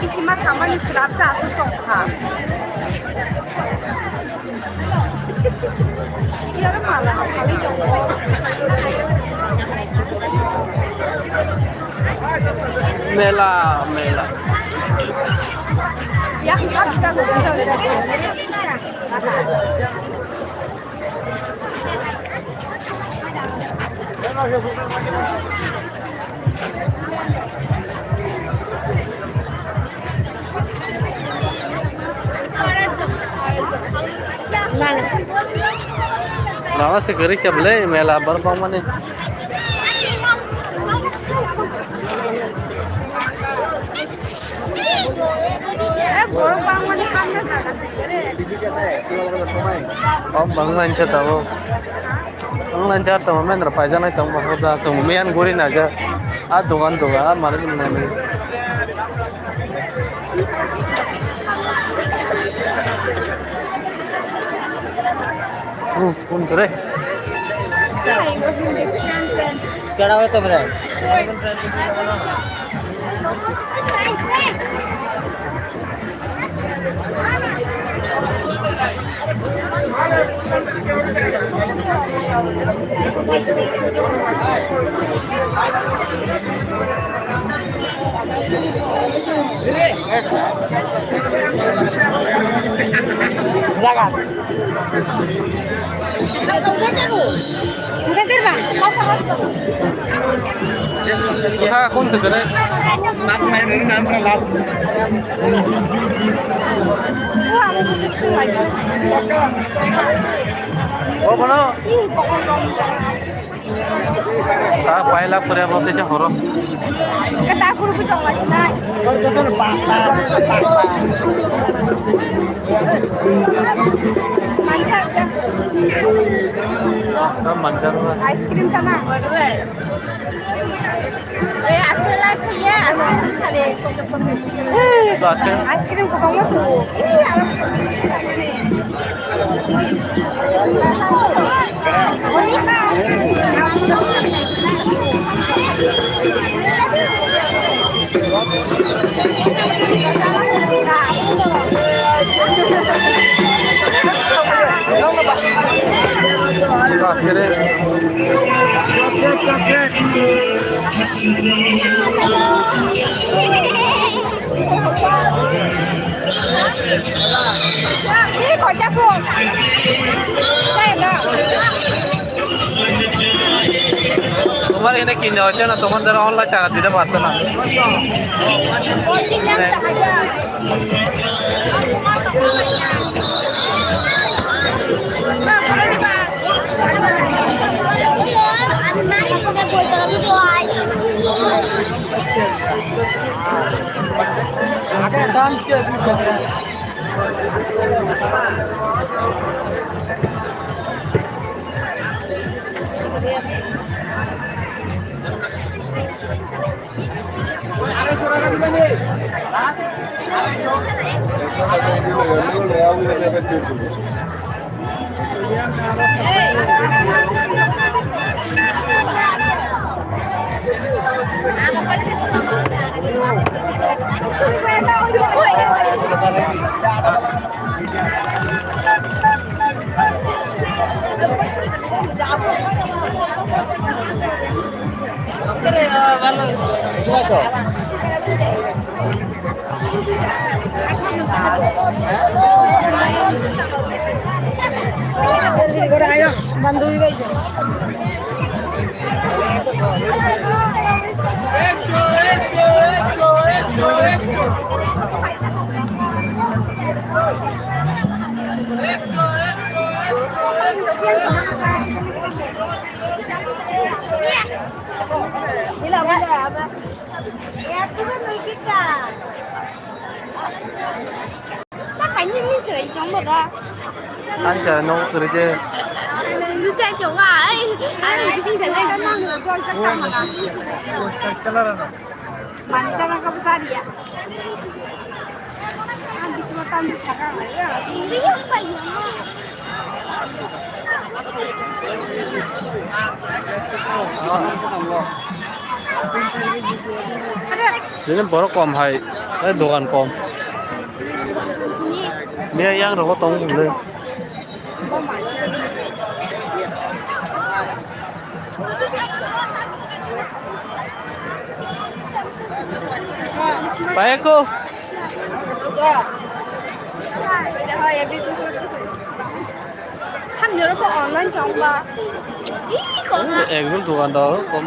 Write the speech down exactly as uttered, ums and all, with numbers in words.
Bisingma samani swrapsa aswk tongkha. Iyaro mala khalwi tongo. Mela, mela. Yang tak tak. Lama se kwrwi khe bwle mela borok bangmani. Eh, borok bangmani hamya jaga se kwrwi. Kok bangmani khe tabuk. Ang lanchar tamo mendra paijak nai tamo bahai da tamo miyan guri na ja. A dogan dogan a mari mani. Hmm, phone kore. Keda hoy to bhai? Jaga. Kotha kon se kare? Last line, last. O bono. Ta paila pore bo teisa horo. Kata guru ko tong lagi nai. Manchar ja. Manchar. Ice cream sana. Eh, ice cream life ye, ice cream sale. Ice cream ko bangma tu. Tomar ene kinda hoite na, tomar dara online taka dite parto na. Ancha no kere je. Ndu cha cho wa ai. Ai bising cha nai. Mani cha ka ba ya. Ani bising tan di cha ka. Ndu yo pa yo. Sini borok kom hai, eh, dogan kom. Miya yang rogo tong bole. Payako. Samjoro ko online chong ba. Ih, kom. Ekdom dogan dao, kom.